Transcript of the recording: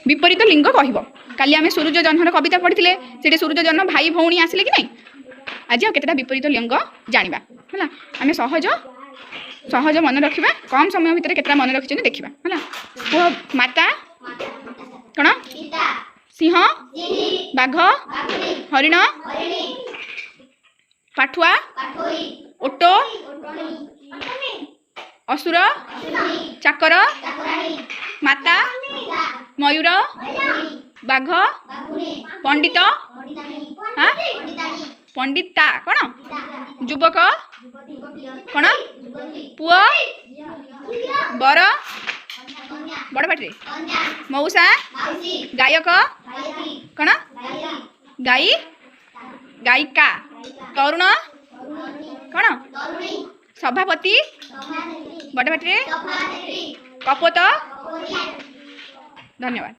ବିପରୀତ ଲିଙ୍ଗ କହିବ। କାଲି ଆମେ ସୂରୁଜ ଜହ୍ନର କବିତା ପଢ଼ିଥିଲେ। ସେଠି ସୂରୁଜ ଜହ୍ନ ଭାଇ ଭଉଣୀ ଆସିଲେ କି ନାହିଁ? ଆଜି ଆଉ କେତେଟା ବିପରୀତ ଲିଙ୍ଗ ଜାଣିବା। ହେଲା, ଆମେ ସହଜ ସହଜ ମନେ ରଖିବା। କମ୍ ସମୟ ଭିତରେ କେତେଟା ମନେ ରଖିଛନ୍ତି ଦେଖିବା। ହେଲା, କୁହ। ମାତା କ'ଣ? ସିଂହ, ବାଘ, ହରିଣ, ପାଠୁଆ, ଓଟ, ଅସୁର, ଚାକର, ମାତା, ମୟୂର, ବାଘ, ପଣ୍ଡିତ। ହଁ, ପଣ୍ଡିତା କ'ଣ? ଯୁବକ କ'ଣ? ପୁଅ, ବର, ବଡ଼ ପାଟିରେ, ମଉସା, ଗାୟକ କ'ଣ? ଗାଈ, ଗାୟିକା, ତରୁଣ କ'ଣ? ସଭାପତି, ବଡ଼ ପାଟିରେ, କପୋତ। ଧନ୍ୟବାଦ।